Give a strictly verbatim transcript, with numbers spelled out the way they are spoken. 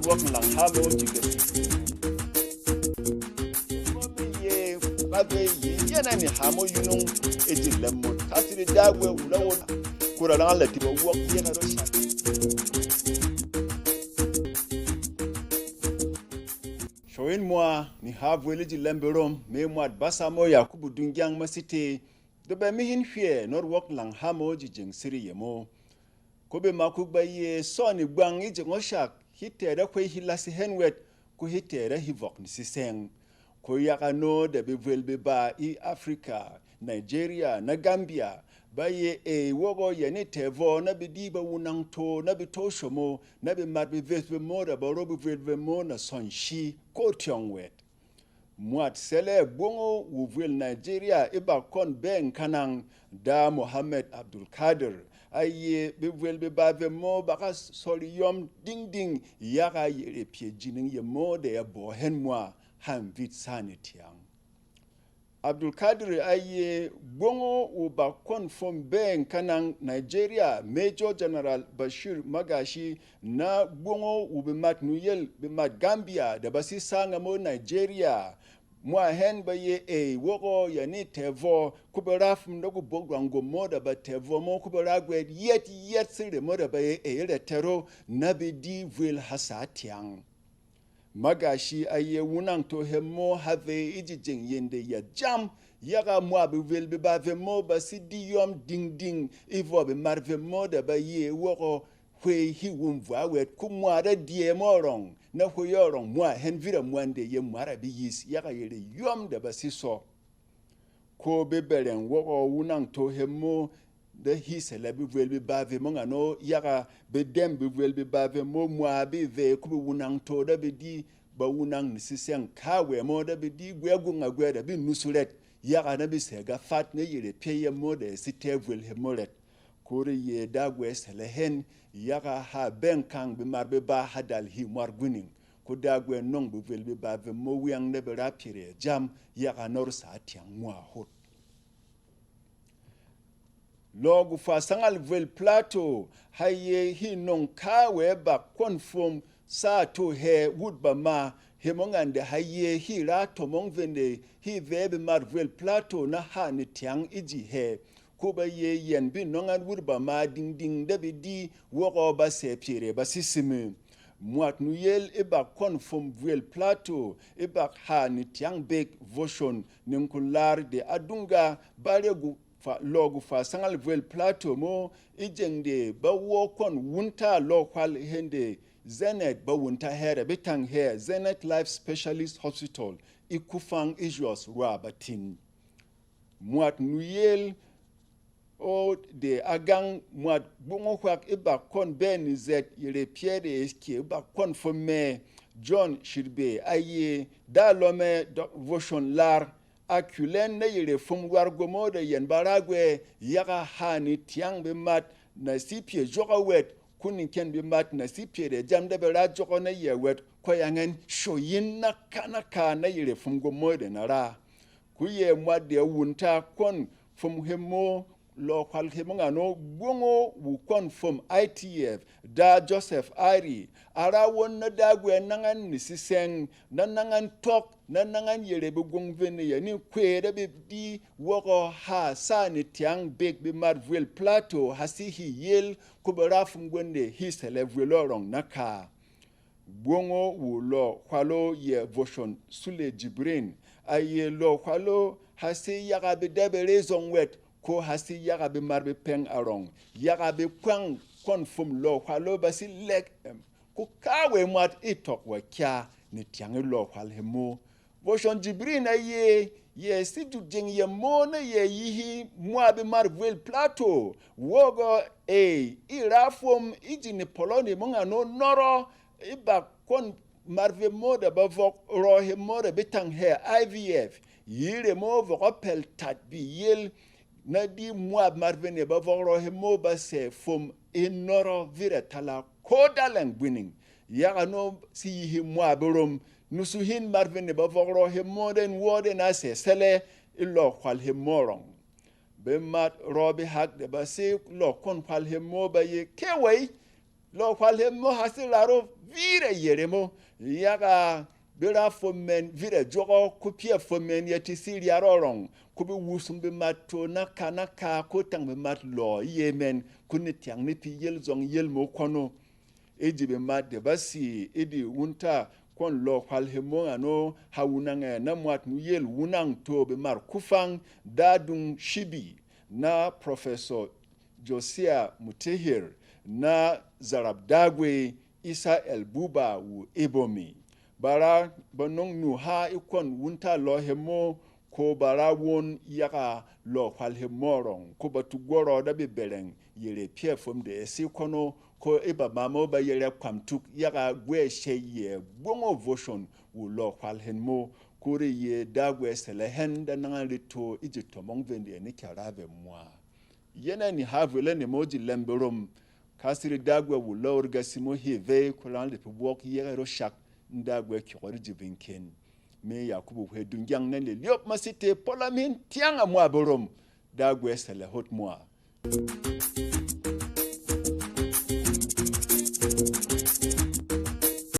Wok lang ha mo ji gɛt. Mo mi ye ba be yi yɛn a ni ha mo yunung e ji lɛm mo. Ta siri da we wula wo. Kura lang la ti ba wok ye na ro sha. Shoyin mwa ni ha vwel e ji lɛm be rom, me mwat basa mo Yakubu Dungyang ma site. De bɛ mi hin hwɛ nɔt wok lang ha mo ji jeng siri ye mo. Ko bemakuk ba ye sɔ ni gbang e jeng o shak, hi tɛrɛ hwey hi lasi hɛn wɛt, ko hi tɛrɛ hi vɔk ni sisɛng. Ko yaga no de bevwel beba e Africa, Nigeria na Gambia, ba ye ey wok o yɛn e tɛvɔ na be di ba wunang to, na be to shomo, na be mat beves bemo da ba ro bevwel bemo na sɔn shi ko tyɔng wɛt. Mwat sɛlɛ gbongo wo vwel Nigeria e ba kɔn bɛng kanang, Da Mohammed Abdulkadir, a ye bevwel beba vemo ba ka sɔli yɔm dingding yaga yere pyɛ jining yemo de ya bɔ hɛn mwa ha mvit sa ni tyang. Abdulkadir a ye gbongo wo ba kɔn fom bɛng kanang Nigeria, Major General Bashir Magashi, na gbongo wo bemat nuyel bemat Gambia da ba si sa ngamo Nigeria. Mwa hɛn ba ye ey wok o yɛn e tɛvɔ, ko be ra fum da ko bok rwang gom mo da ba tɛvɔ mo, ko be ra gwɛt yɛt yɛt sire mo da ba ye ey re tɛro na be di vwel ha sa tyang. Magashi a ye wunang to hemo ha vey e ji jeng yende ya jam, yaga mwa bevwel beba vemo ba si di yɔm dingding e vɔ bemat vemo da ba ye wok o. Hwey hi wum vwa wɛt, ko mwa da dyɛ mo rɔng, na hwey o rɔng mwa hɛn vira mwande ye mwa ra be yis, yaga yere yɔm da ba si sɔ. Ko be bɛrɛng wok o wunang to hemo da hi sɛlɛ bevwel beba vemo ngano, yaga be dɛm bevwel beba vemo mwa be vey ko be wunang to da be di ba wunang ni sisɛng kawɛ mo da be di gwɛ gung a gwɛ da be nusu rɛt, yaga na be sɛ ga fat na yere pyɛ yemo da ya si tɛ vwel hemo rɛt. Ko re yɛ Dagwɛ sɛlɛ hɛn, yaga ha bɛng kang bemar beba ha dal hi mwar gwining. Ko Dagwɛ nɔng bevwel beba vemo wiang na be ra pyere jam, yaga nɔr sa tyang mwa hot. Lɔ gufwa sangal vwel Plato, ha ye hi nɔng kawɛ ba kɔn fom sa to hɛ wut ba ma, hemo ngande ha ye hi ra tɔmɔng vende hi vɛ bemar vwel Plato na ha ni tyang e ji hɛ. Ko ba ye yɛn bi nɔng an wut ba ma dingding da be di wok o ba sɛ pyere ba si simi. Mwat nuyel e ba kɔn fom vwel Plato e ba ha ni tyang bek voshon ni kular de a dunga ba re gu fa, lɔ gufwa sangal vwel Plato mo, e jeng de ba wo kɔn wunta lɔ hwal hende Zenith ba wunta hɛrɛ be tang hɛ Zenith Life Specialist Hospital e kufang e Jos rwa ba tin. Mwat nuyel o de a gang mwat gbongo hwak e ba kɔn bɛ ni zɛt yere pyɛ de e ke e ba kɔn fo mɛ. John Shirbe a ye da lɔ mɛ dɔk voshon lar. A kyulɛn na yere fum rwar gwomo de yɛn ba ra gwɛ, yaga ha ni tyang bemat na si pyɛ jɔgɔ wɛt, ko ni kyɛn bemat na si pyɛ de jam da be ra jɔgɔ na yɛ wɛt, ko yang ɛn shɔ yin na ka na ka na yere fum gwomo de na ra. Ko yɛ mwat de wunta kwɔn fum hemo lɔ hwal hemo ngano gwongo wu kwɔn fwom I T F, Da Joseph Ari, a ra won na Dagwɛ nang an ni sisɛng, na nang an tɔk, na nang an yere begwong vene ya ni kwɛ da be di wɔgɔ ha sa ni tyang bek bemat vwel Plato ha si hi yel, ko be ra fwom gwende hi sɛlɛ vwel ɔ rɔng na ka. Gwongo wu lɔ hwalo yɛ voshon Sule Jibrin, a ye lɔ hwalo ha se yaga be da be re zɔng wɛt, ko ha se yaga be mar be pɛng arɔng, yaga be kwang kwɔn fwom lɔ hwalo ba se lɛk, em, ko kawɛ mwat e tɔk wa kya ni tyang e lɔ hwal hemo. Voshon Jibrin a ye, yɛ si jut jeng yɛ mo na yɛ yi hi mwa be mar vwel Plato, wɔgɔ e, e ra fwom e ji ni pɔlɔ ni mong ano nɔrɔ, e ba kwɔn mar ve mo da ba vɔk rɔ he mo da be tang hɛ I V F, yi re mo vɔk ɔ pɛl tat bi yel, na di mwa mar ve ne ba vɔk rɔ he mo ba sɛ fwom e nɔrɔ vira tala ko dalɛng gwining. Yaga no si yi hi mwa be rom, nusu hin mar ve ne ba vɔk rɔ he mo den wɔ den a sɛ sɛlɛ e lɔ hwal he mo rɔng. Be mat rɔ be hak de ba se lɔ kɔn hwal he mo ba ye kewɛi, Lɔ hwal hemo ha se rat o vit a yere mo, yaga be ra fwom mɛn vit a jɔgɔ, ko pyɛ fwom mɛn ya ti si ryat ɔ rɔng, ko be wusung bemat to na ka na ka, ko tang bemat lɔ ye mɛn, ko ne tyang ne pi yel zɔng yel mo kwɔn o. E ji bemat de ba si e de wunta kwɔn lɔ hwal hemo ano ha wunang ɛ na mwat mu yel wunang to bemat kufang dadung shibi na Professor Josia Mutehir na Zarab Dagwe Isa Elbuba wu Ebomi. Ba ra ba nong nu ha e kwɔn wunta lɔ hemo, ko ba ra won yaga lɔ hwal hemo rɔng, ko ba tu gwɔrɔ da be bɛrɛng yere pyɛ fwom de e si kwɔn o, ko e ba mamo ba yere kwam tuk yaga gwɛ shey yɛ gbongo voshon wu lɔ hwal hemo, ko re ye Dagwe sɛlɛ hɛn da nang an re to e ji tɔmɔng vende ni kya ra vɛ mwa. Yɛn ɛ ni ha vwel ɛ ne mo ji lɛm berom, ka siri Dagwe wu lɔw rega simo hie vey, ko lang de pe bwɔk yege ro shak, n Dagwe kyɔk ri ji vingken. Me Yakubu hwe dungyang na lelyop ma site pola min tyang a mwa berom, Dagwe sɛlɛ hot mwa.